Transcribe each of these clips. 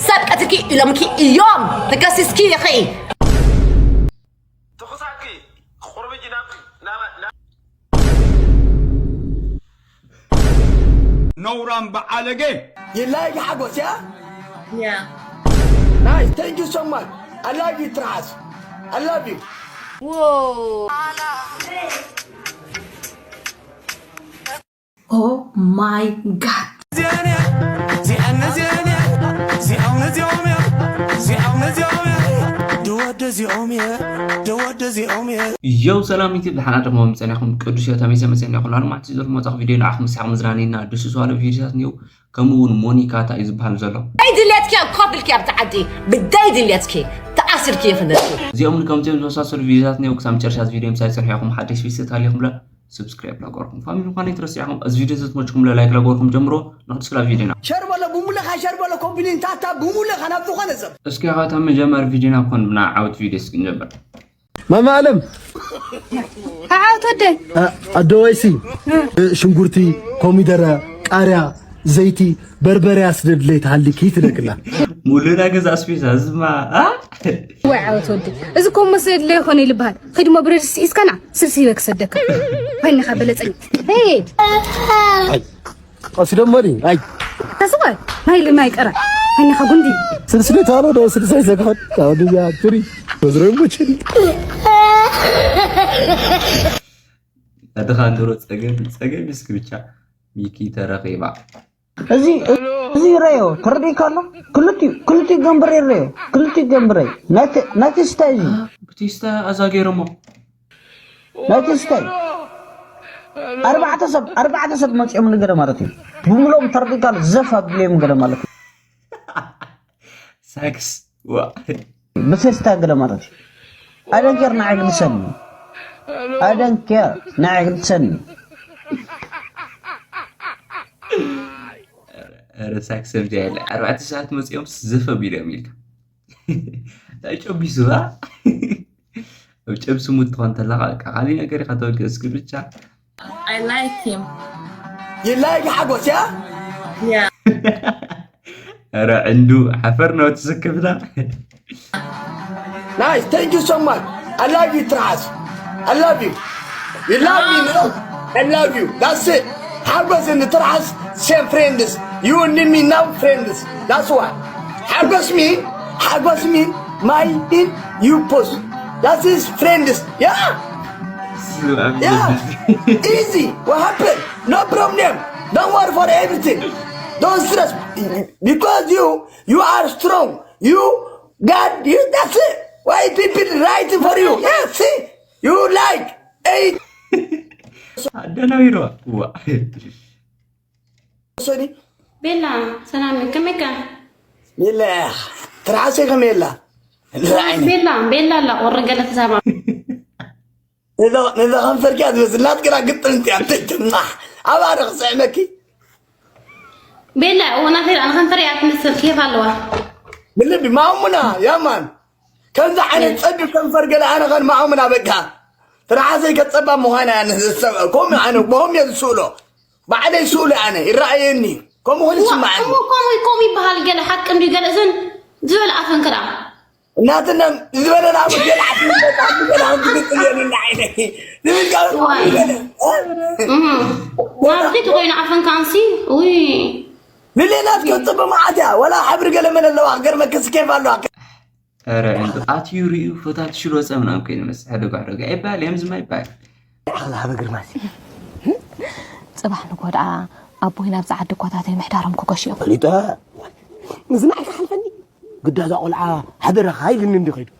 ሰብ ቀትልኪ ኢሎምኪ እዮም። ተከሲስኪ ኢኺ። ትኹሳኪ ቁርብጂ ናብ ናብ ናብ ነውራም በዓለገ። You like ሓጎስ? Yeah? Yeah. Nice. Thank you so much. I love you, ትርሓስ. I love you. Whoa. Oh my god. Yo, ሰላም ዩቲብ ዝሓና ደሞ ምጸኒኹም ቅዱስ ዮታ ሜሰ መጸኒ ኩላሉ ማዕቲ ዝርፍ መጻኹ ቪድዮ ንዓኹም ምሳኹም ዝራኒና ድስስ ዋለ ቪድዮታት ኒው ከምኡ እውን ሞኒካ እንታይ እዩ ዝበሃል ዘሎ ብደይ ድልየትኪ ኣብ ኮፍ ኢልኪ ኣብቲ ዓዲ ብደይ ድልየትኪ ተኣሲርኪ ይኽነልኪ እዚኦም ከምዚኦም ዝመሳሰሉ ቪድዮታት ኒው ክሳብ መጨረሻ እዚ ቪድዮ ምሳይ ጸንሑ ኢኹም ሓደሽ ፊስት ሃሊኹም ብለ subscribe ላገርኩም ፋሚሊ ምዃን ይትረስዕ ኢኹም እዚ ቪድዮ ዘትመችኩም ለ like ላገርኩም ጀምሮ ንክትስላ ቪድዮና ሸር በሎ ብሙልኻ ሸር በሎ ኮምፕሊን ታታ ብሙልኻ ናብ ዝኾነ ሰብ እስኪ ካብ መጀመር ቪድዮና ኮን ብና ዓውት ቪድዮ እስኪ ንጀምር ማማ ኣለም ዓውት ወደይ ኣደዋይሲ ሽንጉርቲ ኮሚደረ ቃርያ ዘይቲ በርበረ ኣስደድለይ ተሃሊኪ ትደግላ ሙሉና ገዛ ኣስቤዛ ዝማ ወይ ዓወት ወዲ እዚ ኮ መስ የድለ ይኾነ ይልበሃል ኸድሞ ብረድስቲ ኢስካና ስልሲ ይበክ ሰደካ ኮይንኻ በለፀኝ ሄድ ቀሲ ደሞ ድዩ ኣይ ተስወ ናይ ልማይ ቀረ ዓይንኻ ጉንዲ ስልስለ ታሎ ዶ ስልሳይ ሰክሖት ወዲያ ትሪ ወዝሮም ቦቸኒ ኣድኻ እንድሮ ጸገም ጸገም እስኪ ብቻ ሚኪ ተረኺባ እዚ እዚ ረዮ ትርዲ ከሎ ክልቲ ክልቲ ገንብር ረዮ ክልቲ ገንብር ናይ ቴስታ እዚ ብቴስታ ኣዛ ገይሮሞ ናይ ቴስታ እዩ ኣርባዕተ ሰብ ኣርባዕተ ሰብ መፂኦም ንገለ ማለት እዩ ብምሎም ተርዲ ካል ዘፍ ኣብልዮም ገለ ማለት እዩ ሳክስ ዋ ብቴስታ ገለ ማለት እዩ ኣደንኬር ንዓይ ግድሰኒ ኣደንኬር ንዓይ ግድሰኒ ረሳክ ሰብ ጃ የለ ኣርባዕተ ሰዓት መፂኦም ዘፈ ቢሎም ኢልካ እንታይ ጨቢሱ ኣብ ጨብሲ ሙት ትኾን ተለኻ ካሊእ ነገር ኢኻ ተወግእ እስኪ ብቻ I like him. You like ሓጎስ ያ? Yeah. ረ ዕንዱ ሓፈር ነው ትስክፍና Nice. Thank you so much. I love you, Tras. I love you. You love me, no? I love you. That's it. ሓጎስ and Tras, same friends. You and me now friends. That's why. ሓጎስ mean, ሓጎስ mean, my in you post. That is friends. Yeah? Yeah. Easy. What happened? No problem. Don't worry for everything. Don't stress. Because you you are strong. You God, you that's it. Why people writing for you? Yeah, see? You like eight. ኣደናዊሮ ዋ Sorry. ቤላ ሰላም ከመይካ የለ ትርሓሰይ ከመይ የላ ቤላ ቤላ ኣላ ቆሪ ገለ ተዛባ ነዛ ከንፈርኪያ ዝመስል ናትክና ግጥም እንቲያ ተይትምናሕ ኣባረ ክስዕመኪ ቤላ እወ ናተይ ደኣ ንከንፈር እያ ትመስል ኬፍ ኣለዋ ብልቢ ማሙና ያማን ከምዚ ዓይነት ጸቢብ ከንፈር ገለ ኣነ ከን ማሙና በቃ ትርሓሰይ ከጸባ ምዃና እያ ንሰብ ከምኡ ኣነ ብሆም እየ ዝስእሎ ባዕለይ ስእሉ ኣነ ይረኣየኒ ከምኡ ኾን ይስማዓኒ ከምኡ ከምኡ ከምኡ ይበሃል ገለ ሓቂ እንዲ ገለ እዘን ዝበለ ኣፈን ክዳ እናትና ዝበለና ገለ ዓዲ ገለ ሓንቲ ግጥም የብልና ዓይነይ ዝብል ጋር ገለ ናብቲ ተኮይኑ ኣፈንካ ኣንሲ ውይ ልሌናት ከጽብ መዓት እያ ወላ ሕብሪ ገለ መለ ኣለዋ ገርመክስ ኬፍ ኣለዋ ረ ዕንዱ ኣትዩ ርእዩ ፈታት ሽሎ ጸምናም ከይኑ መስሕ ደጓዕ ደጓዕ ይባል የም ዝማ ይባል ዓቕሊ ሃበ ግርማሲ ጽባሕ ንጎ ደኣ ኣቦይ ናብዚ ዓዲ እኳታተይ ምሕዳሮም ክገሹ እዮም ፈሊጠ ምዝናዕ ይከሓልፈኒ ግዳ እዛ ቆልዓ ሓደራኻ ኢልኒ እንዲ ኸይዱ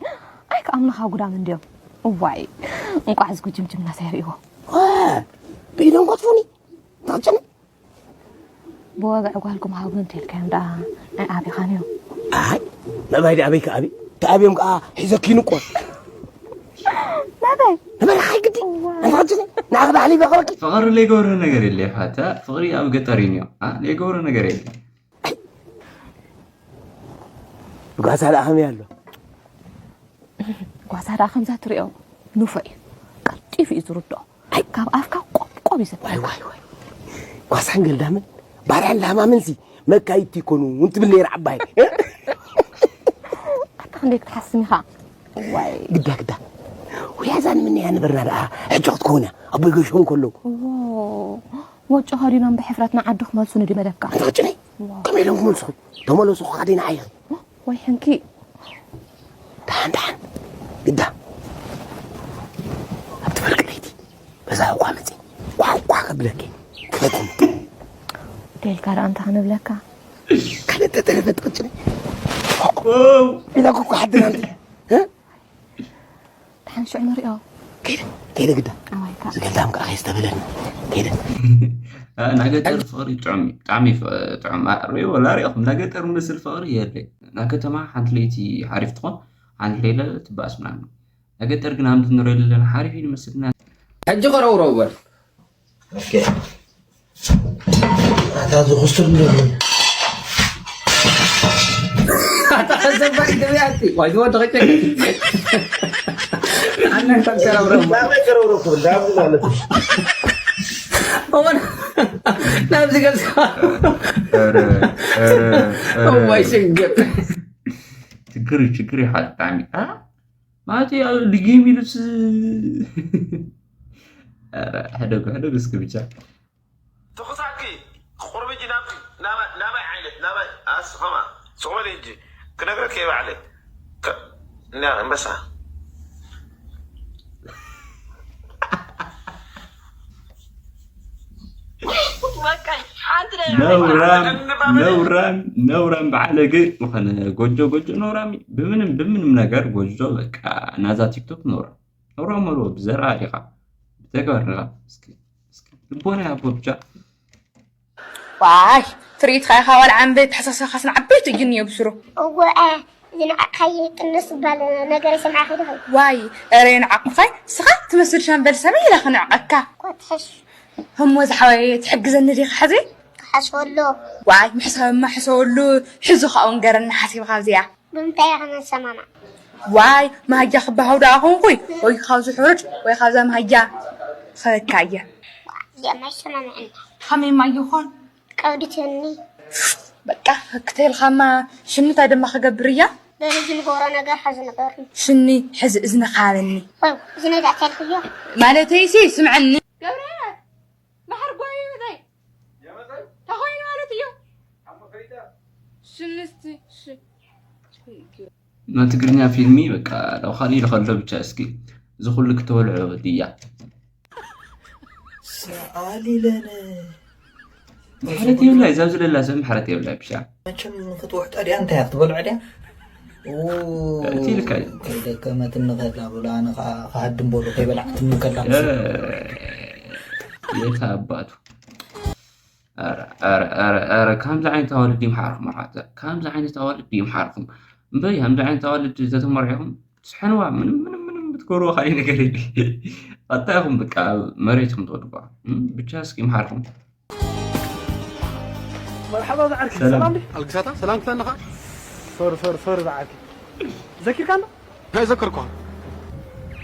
ኣይከኣምንኻ ጉዳም እንድዮም እዋይ እንቋዕ ዝጉጅምጅምና ሰይርእዎ ብኢዶም ኮትፉኒ ተቕጭኒ ብወግዒ ጓልኩም ሃብኒ እንተልካዮም ደኣ ኣይኣብኻን እዮም ኣይ ነባይ ደኣ ኣበይ ከኣቢ ተኣብዮም ከዓ ሒዘኪ ንቆ ናበይ ነበረ ሓይ ግዲ ንፋጭ ንዓኽ ባሕሊ በኸበኪ ፍቕሪ ለይገብሮ ነገር የለ ይፋተ ፍቕሪ ኣብ ገጠር እዩ ነዮ ለይገብሮ ነገር የለ ጓሳ ደኣ ከመይ ኣሎ ጓሳ ደኣ ከምዛ ትሪኦ ንፎ እዩ ቀልጢፉ እዩ ዝርድኦ ካብ ኣፍካ ቆብቆብ እዩ ዘብል ዋይ ዋይ ዋይ ጓሳን ገልዳምን ባርዕን ላማምንሲ መካይድቲ ይኮኑ እውን ትብል ነይራ ዓባይ። ኣታ ክንደይ ክትሓስም ኢኻ። ዋይ ግዳ ግዳ ወያዛ ንምንያ ነበርና ደኣ ሕጂ ክትከውን እያ ኣቦይ ገሾም ከለዉ ዎ- ወጮ ከዲኖም ብሕፍረት ንዓዲ ክመልሱ ንዲ መደብካ። ኣንተ ቅጭነይ ከመይ ኢሎም ክመልሱኹ ተመለሱ ከዓደይ ንዓይኺ ወይ ሕንኪ ደሓን ደሓን ግዳ ኣብቲ ፍርቂ ለይቲ በዛ እኳ መፂ ቋንቋ ከብለኪ ክፈትኒ ደልካ ደኣ እንታይ ክንብለካ። ካልእ ተተረፈ ትቅጭኒ ኢላ ኩኩ ሓድና እንዲ ደሓን ሽዑ ንሪኦ። ከይደ ከይደ ግዳ ኣዋይካ ዝገልዳም ከዓ ከይዝተበለኒ ከይደ ናገጠር ፍቅሪ ጥዑም እዩ ብጣዕሚ ጥዑም ሪኦ ላሪኦኹም ናገጠር ምስል ፍቅሪ የለ ናብ ከተማ ሓንቲ ለይቲ ሓሪፍ ትኾን ሓንቲ ለይለ ትበኣስ ምናምን ናገጠር ግን ኣምድ ንሪኦ ዘለና ሓሪፍ እዩ ንመስልና ሕጂ ቀረውረው በል ኣታ ዝኽስር እንደሆነ ኣታ ከዘባይ ገበያቲ ዋይ ዝወደቀ ኣነ እንኳን ቀረውረው ናበይ ቀረውረው ክብል ዳብ ማለት እዩ እወን ናብዚ ገጽ ኧረ፣ ኧረ፣ ኧረ፣ እዋይ ሽግር ችግር እዩ፣ ችግር እዩ ሓደ ብጣዕሚ ኣ ማለት እዩ ኣብ ልጊም ኢሉስ ኧረ፣ ሕደጉ ሕደጉ እስኪ ብቻ ትኹሳኪ ቁርብጂ ናብዚ ናባይ ናባይ ዓይነት ናባይ ኣስ ኸማ ስቕ በሊ ሕጂ ክነግረኪ እየ ባዕለይ ከ- እንዳ ኣንበሳ ነውራም ነውራም ነውራም በዓለገ ዝኾነ ጎጆ ጎጆ ነውራም እዩ። ብምንም ብምንም ነገር ጎጆ በቃ ናዛ ቲክቶክ ነውራም ነውራም መርዎ ብዘርኣ ኢኻ ብተግባር ንኻ እስኪ እስኪ ልቦና ይሃቦ ብቻ ዋይ ትርኢትካ ኢኻ ዋላ ዓንበ ተሓሳስኻስ ንዓበይቲ እዩ እኒኦ ብስሩ እወ እዚ ንዓቕኻይ ይጥንስ ዝባል ነገር ይሰምዓ ከይደ ኸይ ዋይ ኧረ ንዓቕምኻይ ስኻ ትመስል ሻምበል ሰበይ ኢለ ክንዕቐካ ኮትሕሽ ህሞ ዝሓወየ ትሕግዘኒ ዲኻ ሕዚ ክሓስበሉ ዋይ ምሕሳብማ ሕሰበሉ ሕዚ ኻኡ ንገረኒ ሓሲብኻ ኣብዚኣ ብምንታይ ኢኻ ክንሰማማዕ ዋይ ማሃያ ክበሃው ደኣ ኾንኩይ ወይ ካብዚ ሕሩጭ ወይ ካብዛ ማሃያ ኸበካ እየ እዚኣ ማይሰማምዐና ኸመይ ማይ ይኾን ቀብዲ ትህኒ በቃ ክትህልኻማ ሽምንታይ ድማ ክገብር እያ በዚ ዝንገሮ ነገር ሓዚ ንገርኒ ሽኒ ሕዚ እዝኒ ካበኒ ወይ እዚ ናይ ዳእታልክዮ ማለተይ ሲ ስምዐኒ ገብርኤል መሓር ጓይ ይመፀይ ተኾይኑ ማለት እዩ ሽንስቲ እና ትግርኛ ፊልሚ በቃ ዳው ካሊእ ኢለ ከሎ ብቻ እስኪ እዚ ኩሉ ክተበልዖ ድያ ሰኣሊለነ ምሕረት የብላ እዛ ዝለላ ሰብ ምሕረት የብላ ብሻ መቸም ክትውሕጠ ድያ እንታይ ክትበልዖ ድያ እቲ ልካ እዩ ከይደከመትኒ ከላ ብላ ኣነ ከዓ ክሃድም በሉ ከይበላዕትኒ ከላ የታ ኣባቱ ኧረ፣ ኧረ፣ ኧረ፣ ኧረ፣ ከምዚ ዓይነት ኣዋልድ ይምሓርኩም ኣሕዋት፣ ከምዚ ዓይነት ኣዋልድ ይምሓርኩም። እምበይ ከምዚ ዓይነት ኣዋልድ ተተመርዒኹም ትስሕንዋ ምንም ምንም ምንም ብትገብርዎ ካሊእ ነገር የለ። ቀጣይ ኢኹም በቃ ኣብ መሬት ኢኹም ትወድቋ። እም፣ ብቻ እስኪ ይምሓርኩም። መርሓባ ዝዓርኪ ሰላም። ሰላም ዲ ኣልግሳታ ሰላም ክብለኒ ኢኻ ሶሪ ሶሪ ሶሪ ዝዓርኪ ዘኪርካ ኣሎ እንታይ ዘከርኳ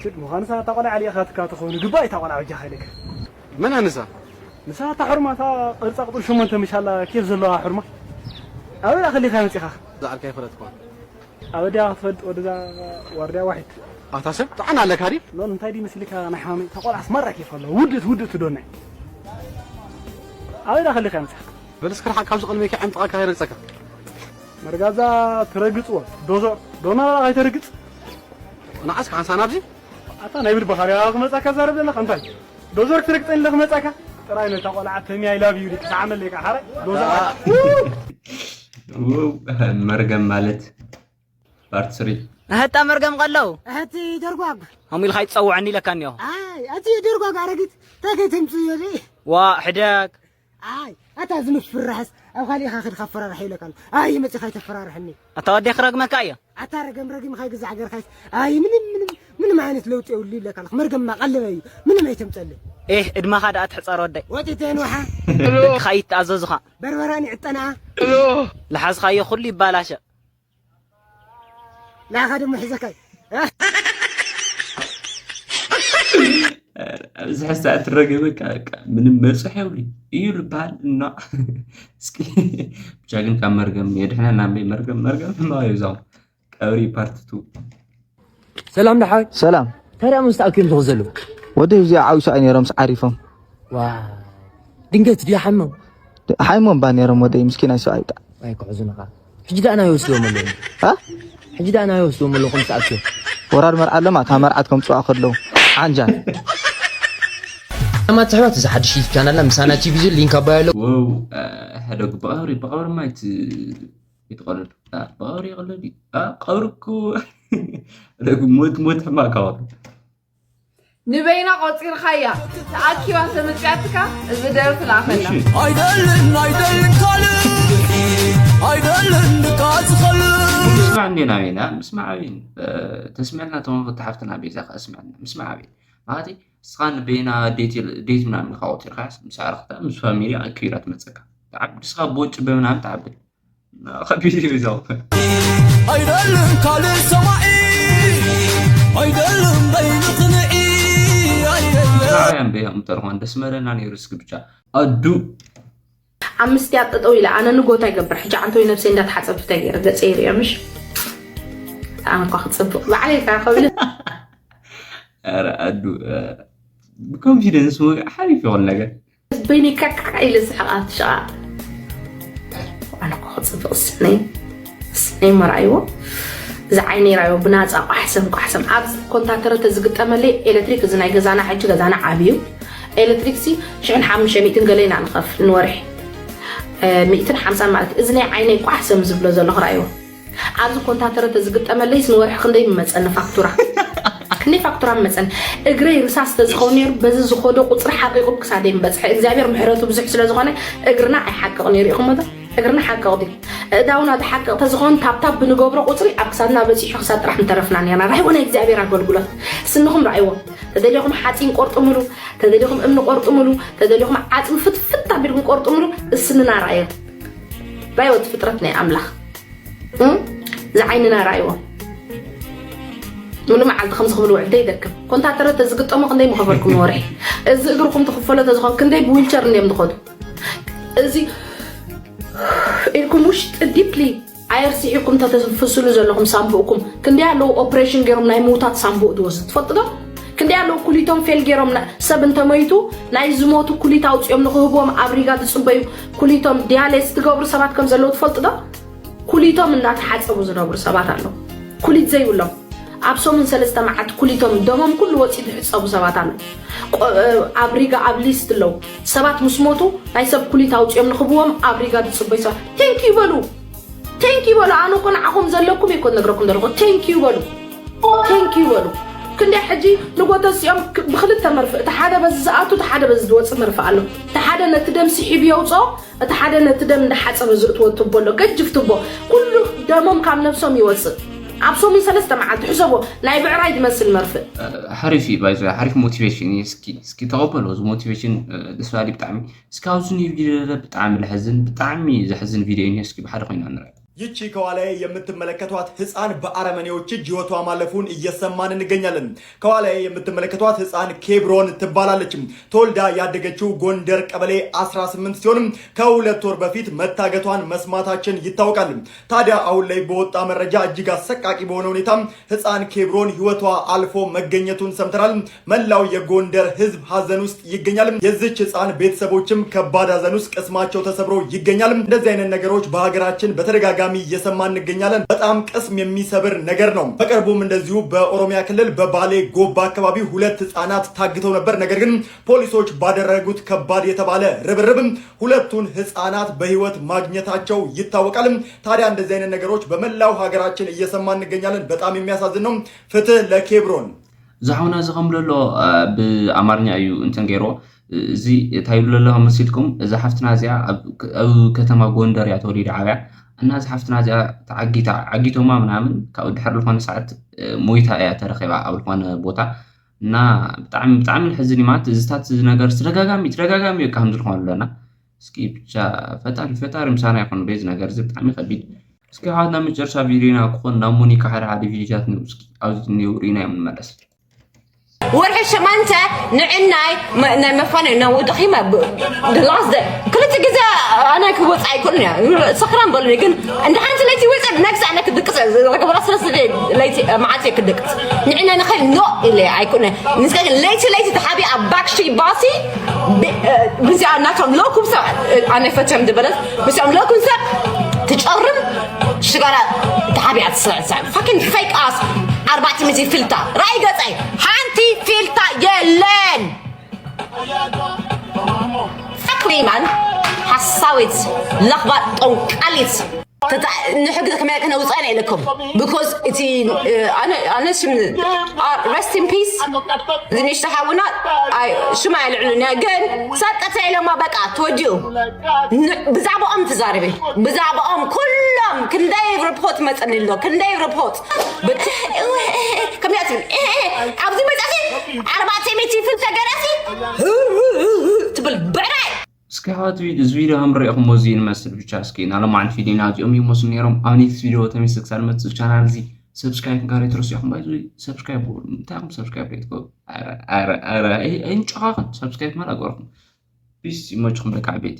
ችድ ምዃኑ ሰዓት ቆልዓ ኣሊእኻትካ ትኸውን ግባእ እታ ቆልዓ በጃኻ ኢለካ መን ኣነሳ ንሳ እታ ሕርማ እታ ቅርፃ ቁፅሪ ሸሞንተ ምሻላ ኬፍ ዘለዋ ሕርማ ኣበይ ዳ ከሊኻ መፂኻ ዝዓርካ ይፈለጥኳ ኣበዲያ ክትፈልጥ ወደዛ ዋርድያ ዋሒድ ኣታ ሰብ ጥዓና ኣለካ ድዩ ሎን እንታይ ድዩ ምስልካ ናይ ሓማመይ እታ ቆልዓ ስማራ ኬፍ ኣለዋ ውድእት ውድእት ትዶናይ ኣበይ ዳ ከሊኻ መፂኻ በልስ ክርሓቅ ካብዚ ቅድሚካ ዕምጥቓካ ይረግፀካ መርጋዛ ትረግፅዎ ዶዞር ዶና ከይተርግፅ ንዓስ ሓንሳን ኣብዚ ኣታ ናይ ብልቢ ካርያ ክመጻካ ዛረብ ዘለካ እንታይ ዶዘር ክትረግጠኒ ኢለ ክመጻካ ጥራይ ነታ ቆልዓ ተሚያ ኢላ ብዩ ዲክ ሰዓመለይ ከዓ ሓራይ ዶዘር ውው መርገም ማለት ፓርት ስሪ እህታ መርገም ቀለው እህቲ ደርጓግ ሆም ኢልካ ይትጸውዐኒ ኢለካ እኒኦ ኣይ እቲ ደርጓግ ኣረጊት ተገይ ተምጽዮ ዚ ዋ ሕደግ ኣይ ኣታ ዝምፍራሕስ ኣብ ካሊእኻ ክድካ ፈራርሐ ኢለካ ኣሎ ኣይ መጺኻ ይተፈራርሐኒ ኣታ ወዲ ክረግመካ እዮ ኣታ ረገም ረጊምካ ይግዛዕ ገርካይስ ኣይ ምንም ምንም ምንም ዓይነት ለውጢ የብሉ ይብለካ ኣለኹ መርገምና ቀለበ እዩ ምንም ኣይተምፀለይ ኤህ እድመኻ ደኣ ትሕፀር ወደይ ወጢተ ንውሓ ደቅኻ ይተኣዘዙኻ በርበራ ንዕጠና ለሓዝኻዮ ኩሉ ይባላሸ ንዓኻ ድማ ሒዘካይ ኣብዚ ሕዚ ሰዓት ረገበ በቃ፣ በቃ ምንም መብፅሒ የብሉ እዩ ዝበሃል እና እስኪ ብቻ ግን ካብ መርገም የድሕነና እምበይ መርገም መርገም ሕማቕ እዩ እዛው ቀብሪ ፓርት ቱ። ሰላም ደሓን። ሰላም ታዲያ ምስ ተኣኪቦም ዝኹ ዘለዉ ወደ እዚ ዓብሱ ኣይ ነይሮም ዓሪፎም ዋ ድንገት ድዩ ሓሞም ሓይሞም ባ ነይሮም ወደ ምስኪናይ ሰብኣይ ብጣ ኣይክሕዙንኻ ሕጂ ደኣ ናይ ወስድዎም ኣለዉ አ? ሕጂ ደኣ ናይ ወስድዎም ኣለዉ ከም ተኣኪቦም ወራድ መርዓ ኣለማ እታ መርዓት ከም ፅዋ ከለዉ ዓንጃል ሰላማት ኣሕዋት እዚ ሓድሽ ዩቱብ ቻናልና ምሳና ቲቪ ዝብል ሊንክ ኣባይ ኣሎ ወው ሕደጉ ብቐብሪ ብቐብሪ ማየት ይትቐለዱ ብቐብሪ ይቐለዱ ቀብሪ እኮ ሕደጉ ሞት ሞት ሕማቅ ካወሩ ንበይና ቆፂርካያ ተኣኪባ ተመፅያትካ እዚ ደርፊ ላኸላ ኣይደልን ኣይደልን ካልእ ኣይደልን ድቃ ዝኸልእ ምስማዕ እንዴ ናበይና ምስማዕ ኣበይን ተስምዕና ተኾን ክተሓፍትና ቤዛ ከስምዕና ምስማዕ ኣበይን ማለተይ እስኻ ንበይና ዴት ምናምን ኢልካ ቆፂርካያስ ምስ ኣዕርኽታ ምስ ፋሚሊ ኣኪቢራ ትመፀካ ትዓቢ ንስኻ ቦጭ ብምናምን ትዓቢ ከቢድ እዩ ዛው ኣይደልን ካልእ ሰማዒ ኣይደልን በይኑ ክንዒ ኣይደልን ናውያን በይኖም ተርኾን ደስ መለና ነይሩ እስኪ ብቻ ኣዱ ኣምስትያ ጠጠው ኢለ ኣነ ንጎታ ይገብር ሕጂ ዓንተወይ ነብሰይ እንዳተሓፀብቲ እንታይ ገይረ ገፀ ይሪኦ ምሽ ኣነ እኳ ክፅብቅ ባዕለይ ከዓ ከብል ኧረ ኣዱ ብኮንፊደንስ ሓሪፍ ይኾን ነገር በይነይ ካካካ ኢለ ዝሕቃ ትሸቃ ኣነ እኳ ክፅብቅ ስነይ ስነይ መርኣይዎ እዚ ዓይነይ ራዮ ብናፃ ቋሕሰም ቋሕሰም ኣብ ኮንታተረ ተዝግጠመለይ ኤሌክትሪክ እዚ ናይ ገዛና ሕጂ ገዛና ዓብዩ ኤሌክትሪክ ሲ ሽሕን ሓሙሽተ ሚእትን ገለ ኢና ንኸፍል ንወርሒ ሚእትን ሓምሳን ማለት እዚ ናይ ዓይነይ ቋሕሰም ዝብሎ ዘለኹ ራዮ ኣብዚ ኮንታተረ ተዝግጠመለይስ ንወርሒ ክንደይ ምመፀኒ ፋክቱራ ክንደይ ፋክቱራ ምመፀኒ እግረይ ርሳስ ተዝኸውን ነይሩ በዚ ዝኸዶ ቁፅሪ ሓቂቁ ክሳደይ ምበፅሐ እግዚኣብሔር ምሕረቱ ብዙሕ ስለዝኾነ እግርና ኣይሓቅቕ ነይሩ ኢኹም ዶ እግርና ሓቅቕ ድዩ እእዳውና ዝሓቅቕ ተዝኸውን ታብታብ ብንገብሮ ቁፅሪ ኣብ ክሳድና በፂሑ ክሳድ ጥራሕ ምተረፍና ነርና ራይዎ ናይ እግዚኣብሔር ኣገልግሎት ስንኹም ራይዎ ተደሊኹም ሓፂን ቆርጥምሉ ተደሊኹም እምኒ ቆርጥምሉ ተደሊኹም ዓፅሚ ፍትፍት ኣቢልኩም ቆርጥምሉ እስንና ራዮ ራይዎ እቲ ፍጥረት ናይ ኣምላኽ ዝዓይንና ራይዎ ሙሉ መዓልቲ ከምዚ ክብል ውዕል ዘይደክም ኮንታተረ ተዝግጠሞ ክንደይ ምኸፈልኩም ንወርሒ እዚ እግርኩም ትኽፈሎ ተዝኾን ክንደይ ብዊልቸር እንድዮም ዝኸዱ እዚ ኢልኩም ውሽጢ ዲፕሊ ኣየር ስሒኩም ተተፍስሉ ዘለኹም ሳምቡእኩም ክንደይ ኣለዉ ኦፕሬሽን ገይሮም ናይ ምውታት ሳምቡእ ዝወስዱ ትፈልጡ ዶ ክንደይ ኣለዉ ኩሊቶም ፌል ገይሮም ሰብ እንተመይቱ ናይ ዝሞቱ ኩሊት ኣውፅኦም ንክህብዎም ኣብ ሪጋ ዝፅበዩ ኩሊቶም ዲያሌስ ትገብሩ ሰባት ከም ዘለዉ ትፈልጡ ዶ ኩሊቶም እንዳተሓፀቡ ዝነብሩ ሰባት ኣለዉ ኩሊት ዘይብሎም ኣብ ሰሙን ሰለስተ መዓልቲ ኩሊቶም ደሞም ኩሉ ወፂኡ ዝሕፀቡ ሰባት ኣለዉ ኣብ ሪጋ ኣብ ሊስት ኣለዉ ሰባት ምስ ሞቱ ናይ ሰብ ኩሊት ኣውፅኦም ንክብዎም ኣብ ሪጋ ዝፅበዩ ሰባት ቴንኪ ይበሉ ቴንኪ ይበሉ ኣነ እኮ ንዓኹም ዘለኩም እኮ ነግረኩም ዘለኹ ቴንኪ ይበሉ ቴንኪ ይበሉ ክንደይ ሕጂ ንጎተሲኦም ብክልተ መርፍእ እቲ ሓደ በዚ ዝኣቱ እቲ ሓደ በዚ ዝወፅእ መርፍእ ኣሎ እቲ ሓደ ነቲ ደም ስሒቡ የውፅኦ እቲ ሓደ ነቲ ደም እንዳሓፀበ ዝእትዎ ትቦ ኣሎ ገጅፍ ትቦ ኩሉ ደሞም ካብ ነብሶም ይወፅእ ኣብ ሰሙን ሰለስተ መዓልቲ ሕሰቦ ናይ ብዕራይ ዝመስል መርፍእ ሓሪፍ እዩ ባይዞ ሓሪፍ ሞቲቬሽን እዩ እስኪ እስኪ ተቐበሎ እዚ ሞቲቬሽን ደስ ባሊ ብጣዕሚ እስኪ ኣብዚ ኒር ቪዲዮ ብጣዕሚ ለሕዝን ብጣዕሚ ዘሕዝን ቪዲዮ እዩ እስኪ ብሓደ ኮይና ንርአ ይቺ ከኋላዬ የምትመለከቷት ህፃን በአረመኔዎች እጅ ህይወቷ ማለፉን እየሰማን እንገኛለን። ከኋላዬ የምትመለከቷት ህፃን ኬብሮን ትባላለች። ተወልዳ ያደገችው ጎንደር ቀበሌ አስራ ስምንት ሲሆን ከሁለት ወር በፊት መታገቷን መስማታችን ይታወቃል። ታዲያ አሁን ላይ በወጣ መረጃ እጅግ አሰቃቂ በሆነ ሁኔታ ህፃን ኬብሮን ህይወቷ አልፎ መገኘቱን ሰምተናል። መላው የጎንደር ህዝብ ሀዘን ውስጥ ይገኛል። የዚች ህፃን ቤተሰቦችም ከባድ ሀዘን ውስጥ ቅስማቸው ተሰብሮ ይገኛል። እንደዚህ አይነት ነገሮች በሀገራችን በተደጋጋሚ እየሰማን እንገኛለን። በጣም ቅስም የሚሰብር ነገር ነው። በቅርቡም እንደዚሁ በኦሮሚያ ክልል በባሌ ጎባ አካባቢ ሁለት ህፃናት ታግተው ነበር። ነገር ግን ፖሊሶች ባደረጉት ከባድ የተባለ ርብርብ ሁለቱን ህፃናት በህይወት ማግኘታቸው ይታወቃል። ታዲያ እንደዚህ አይነት ነገሮች በመላው ሀገራችን እየሰማን እንገኛለን። በጣም የሚያሳዝን ነው። ፍትህ ለኬብሮን። ዝሓውና እዚ ከም ብለሎ ብኣማርኛ እዩ እንትን ገይሮ እዚ እንታይ ይብሉ ኣለኹም መሲልኩም እዛ ሓፍትና እዚኣ ኣብ ከተማ ጎንደር እያ ተወሊዳ ዓብያ እና እዚ ሓፍትና እዚኣ ተዓጊታ ዓጊቶማ ምናምን ካብኡ ድሕር ዝኾነ ሰዓት ሞይታ እያ ተረኺባ ኣብ ዝኾነ ቦታ እና ብጣዕሚ ብጣዕሚ ሕዝን ማለት እዚታት ነገር ተደጋጋሚ ተደጋጋሚ እዩ ከምዚ ዝኾነ ኣለና እስኪ ብቻ ፈጣሪ ፈጣሪ ምሳና ይኹን በዚ ነገር እዚ ብጣዕሚ ከቢድ እስኪ ሓዋት ናብ መጨረሻ ቪዲዮና ክኾን ናብ ሞኒካ ሓደ ሓደ ቪዲዮታት ንኡ እስኪ ኣብዚ እኒው ርኢና እዮም ንመለስ ወርሒ ሸማንተ ንዕናይ ናይ መፋነ ናብ ወደኺማ ላስደ ክልተ ግዜ ኣነ ክወፅ ኣይኮን እያ። ሰኽራን በሉኒ ግን እንደ ሓንቲ ለይቲ ወፀ ነግስ ኣነ ክድቅስ ዘገበራ ስለስለ ለይቲ መዓልቲ ክድቅስ ንዕና ንኸል ኖ ኢለ ኣይኮነ። ንስካ ለይቲ ለይቲ ተሓቢ ኣብ ባክሺ ባሲ ብዚኣ እናቶም ለኩም ሰብ ኣነ ፈቸም ዝበለት ምስኦም ለኩም ሰብ ትጨርም ሽጋራ ተሓቢኣ ትስዕስዕ fucking fake ass ኣርባዕተ ሚእቲ ፊልታ ራእይ ገፀይ ሓንቲ ፊልታ የለን። ፈክሪማን ሓሳዊት ለኽባጥ ጠንቃሊት ንሕጊ ከመይ ክነውፅአን ኢለኩም because እቲ ኣነ ሽም rest in peace ዝንሽተ ሓውና ሽማ የልዕሉን እያ ግን ሰጠተ ኢለማ በቃ ተወዲኡ ብዛዕባኦም ትዛርቢ ብዛዕባኦም ኩሎም ክንደይ ሪፖርት መፀኒ ኣሎ ክንደይ ሪፖርት ከምያ ትብል ኣብዚ መፅእሲ ኣርባዕተ ሚእቲ ፍልተ ገረሲ ትብል ብዕራይ እስኪ ኣሕዋት እዚ ቪድዮ ከም ሪኢኹሞ እዚ ንመስል ብቻ እስኪ ናሎም ዓንድ ቪድዮና እዚኦም ይመስሉ ነይሮም ኣብ ኔክስት ቪድዮ ተመልሰ ክሳብ ንመፅእ ቻናል እዚ ሰብስክራይብ ጋር ትረስኹም ባይ ሰብስክራይብ እንታይ ኹም ሰብስክራይብ ሬትኮ ኣይንጨኻኽን ሰብስክራይብ ማል ኣገርኩም ፒስ ይመችኹም ደቂ ዓበይቲ